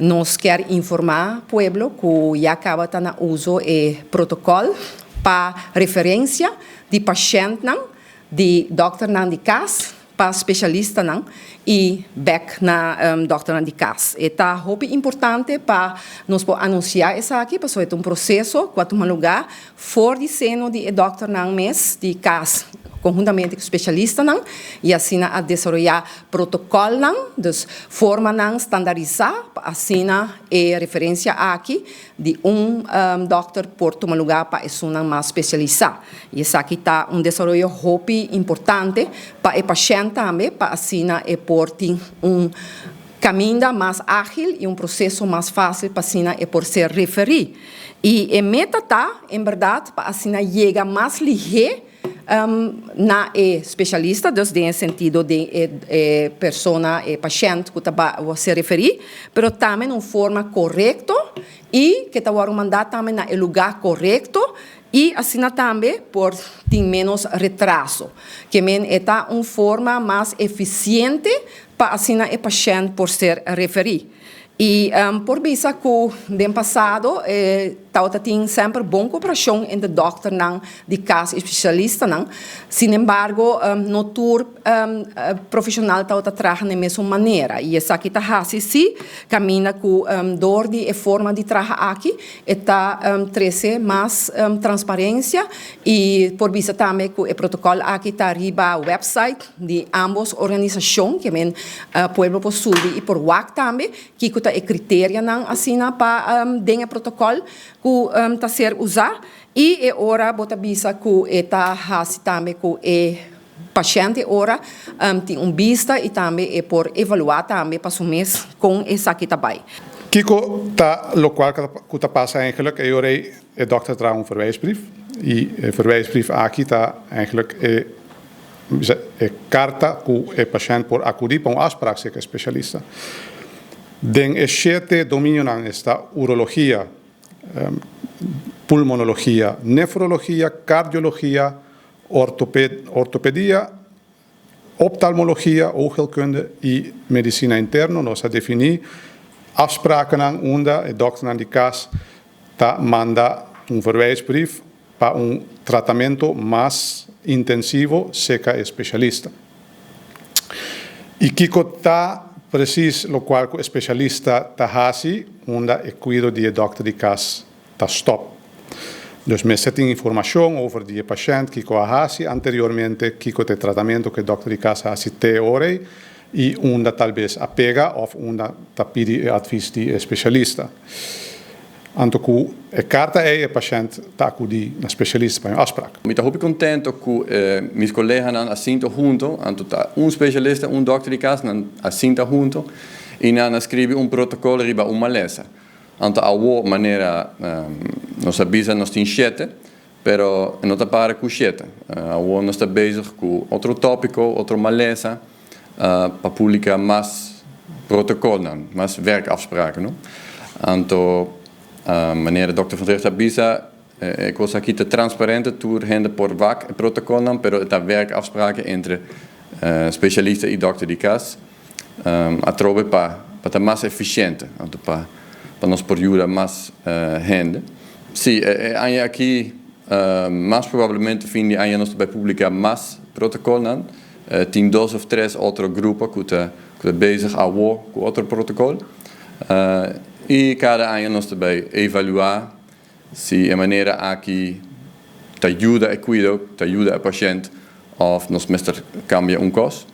Nos kier informa pueblo cu ya caba ta na uso e protocol pa referencia di pashentnan di dokternan di cas pa specialistanan y bek na dokternan di cas. E ta hopi importante pa nos por anuncia esaki pasobra e ta un proceso cu a tuma lugar for di seno di e dokternan mes di cas conhuntamente cu specialistanan y asina a desaroya protocolnan, dus formanan standarisa pa asina e referencia aki di un dokter por tuma lugar pa esunnan mas specialisa. Y esaki ta un desaroyo hopi importante pa e pashent tambe pa asina e por tin un caminda mas agil y un proceso mas facil pa asina e por ser referi. Y e meta ta en berdad pa asina yega mas lihe na e specialista, dus den e sentido den e persona, e pashent cu ta ser referi, pero tambe na un forma corecto y cu ta wordo manda tambe na e lugar corecto y asina tambe por tin menos retraso. Kemen e ta un forma mas eficiente pa asina e pashent por ser referi. Y por bisa cu den pasado tawata tin semper bon cooperacion entre dokternan di cas y specialistanan. Sin embargo, no tur profesional tawata traha na e mesun manera. Y esaki ta haci si caminda cu door di e forma di traha aki e ta trece mas transparencia y por bisa tambe cu e protocol aki ta riba website di ambos organisacion, kemen pueblo por subi y por wak tambe kico ta e criterianan asina pa den e protocol cu ta ser usa y e ora bo ta bisa cu e ta haci tambe cu e pashent e ora tin un bista y tambe e por evalua tambe pa su mes con esaki ta bay. Kico ta locual cu ta pasa eigenlijk e ora ey e dokter traha un verwijsbrief y e verwijsbrief aki ta eigenlijk e e carta cu e pashent por acudi pa un afspraak cerca e specialista. Den e shete dominionan esta urologia, pulmonologia, nefrologia, cardiologia, ortopedia, optalmologia, oogheelkunde y medicina interno. Nos a defini afsprakennan unda e dokternan di cas ta manda un verwijsbrief pa un tratamento mas intensivo cerca e specialista. Y kico ta precies locual cu e specialista ta haci unda e cuido di e dokter di cas ta stop? Dus mester tin informacion over di e pashent, kico a haci anteriormente, kico ta e tratamento cu e dokter di cas a haci te ora y unda tal bes a pega of unda ta pidi e advies di e specialista. Anto cu e carta ey e pashent ta acudi na specialista pa un afspraak. Mi ta hopi contento cu mis coleganan a sinta hunto, anto ta un specialista, un dokter di cas, nan a sinta hunto y nan a scribi un protocol riba un malesa. Anto awo manera nos a bisa nos tin shete, pero no ta para cu shete. Awo nos ta bezig cu otro topico, otro malesa, pa publica mas protocolnan, mas werkafspraken, no? Anto manera Dokter Van Tricht a bisa, e cos aki ta transparente, tur hende por wak e protocolnan, pero e ta werkafspraken entre specialista y dokter di cas, atrobe pa ta mas eficiente, anto pa nos por yuda mas hende. Si, e aña aki mas probablemente fin di aña nos ta bay publica mas protocolnan. Tin dos of tres otro grupo cu ta bezig awo cu otro protocol. Y cada aña nos ta bay evalua si e manera aki ta yuda e cuido, ta yuda e pashent of nos mester cambia un cos.